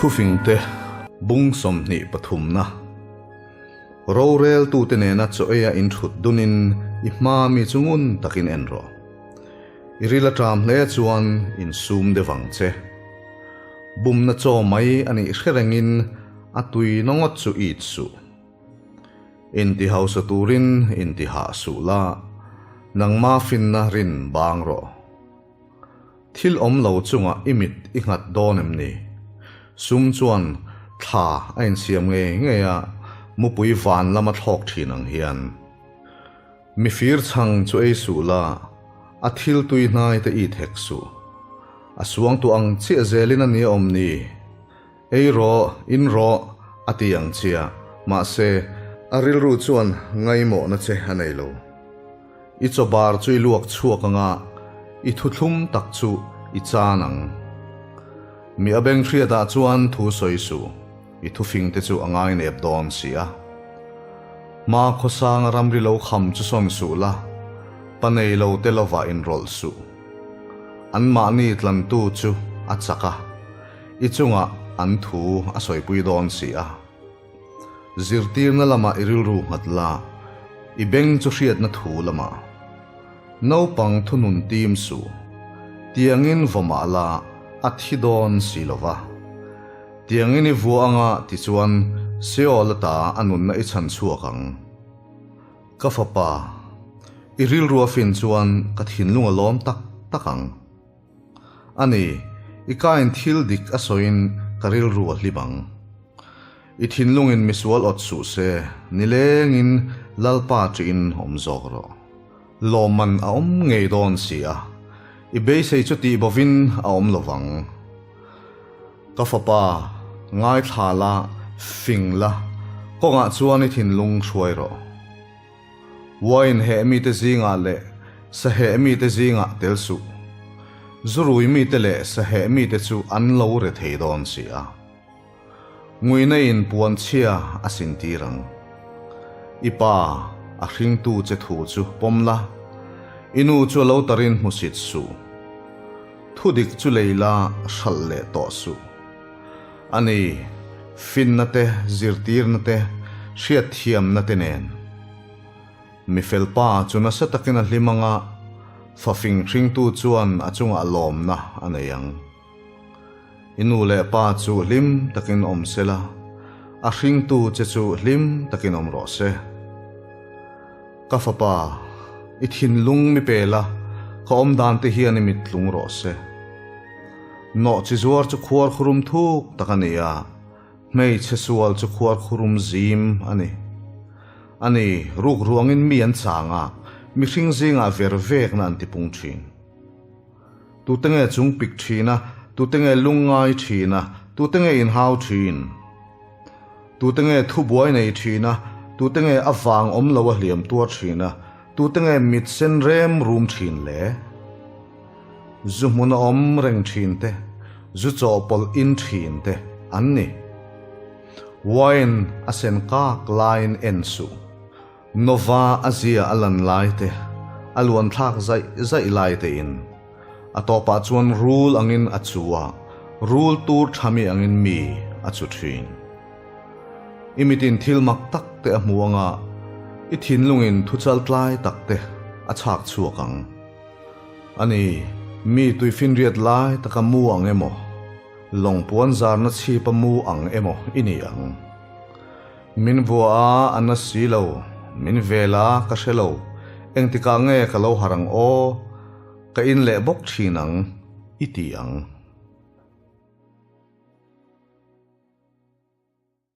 Thufingte bung 20 pathumna. Roreltute nena chaw eia inthut dunin i hma mi chu ngun takin en rawh. I ril a ṭam hle chuan insum deuh ang che. Bumna chaw mai a nih hre rengin a tui na ngawt chu it suh. Inti hausa turin inti hah suh la, nangma finna rin bang rawh. Thil awm lo chungah i mit i nghat dawn em ni? Sum chuan thla a insiam ngei ngei a, mupui van lama thlawk thin ang hian. Mifir chhang chu ei suh la, a thil tui hnai te it hek suh. A suang tu ang chiah zelin a nia awm ni? Ei rawh, in rawh, a ti ang chiah. Mahse, a rilru chuan ngaimawhna che a nei lo. I chaw bar chu i luak chhuak ang a, i thuthlum tak chu i chan ang. Mi a beng hriatah chuan thu sawi suh, i thufingte chu a ngainep dawn si a. Hma khawsanga ramri lo kham chu sawn suh la, pa nei lo te lovah inrawlh suh. Anmahni tlantu chu a chak a, i chungah an thu a sawipui dawn si a. Zirtirna lamah i rilru nghat la, i beng chu hriatna thu lamah. Naupang thunun tim suh, tiangin vawmah la a thi dawn si lo va. Tiangin i vua anga tichuan Seol ata a nunna i chhan chhuak ang. Ka fapa, i rilru a fin chuan ka thinlung a lawm tak tak ang. A ni, i kain thil dik a sawiin ka rilru a hlim ang. I thinlungin misual awt suh se, nilengin Lalpa ṭihin awm zawk rawh. Lawmman a awm ngei dawn si a, i beisei chu tih bovin a awm lo vang. Ka fapa, ngaithla la, fing la, kawngah chuan i thinlung hruai rawh. Wine heh mite zingah leh sa heh mite zingah tel suh. Zurui mite leh sa heh mite chu an lo re thei dawn si a. Nguina in puan chhia a sin tir ang. I pa, a hringtu che thu chu pawm la, i nu chu a lo tarin hmusit suh. Thudik chu lei la hralh leh tawh suh. A ni, finna te, zirtirna te, hriatthiamna te nen. Mi felpa chu nasa takin a hlim ang a, fa fing hringtu chuan a chungah lawmna a nei ang. I nu leh pa chu hlim takin awm se la, a hringtu che chu hlim takin awm rawh se. Ka fapa, i thinlung mi pe la, ka awm dan te hian i mit tlung rawh se. Nawh chi zuar chu khuar khurum thuk tak a ni a, hmeichhe sual chu khuar khurum zim a ni. A ni, ruk ruangin mi an chang a, mihring zingah ver vekna an tipung thin. Tute nge chung pik thin a, tute nge lungngai thin a, tute nge inhau thin? Tute nge thubuai nei thin a, tute nge a vang awm lo a hliam tuar thin a, tute nge mit sen rem rum thin le? Zu hmun a awm reng thin te, zu chawhpawlh in thin te an ni. Wine a sen kak laiin en suh. Nova a zia a lan lai te, a luan thlak zaih zaih lai tein. A tawpah chuan rul angin a chu a, rul tur thami angin mi a chu thin. I mitin thil mak tak te a hmu anga, i thinlungin thu chaltlai tak te a chhak chhuak ang. A ni, mi tuifinriat lai taka mu ang emaw, lawng puan zarna chhipa mu ang emaw i ni ang. Min vua a, a na si lo, min vel a, ka hre lo, engtikah nge ka lo harh ang aw, ka in leh bawk thin ang, i ti ang.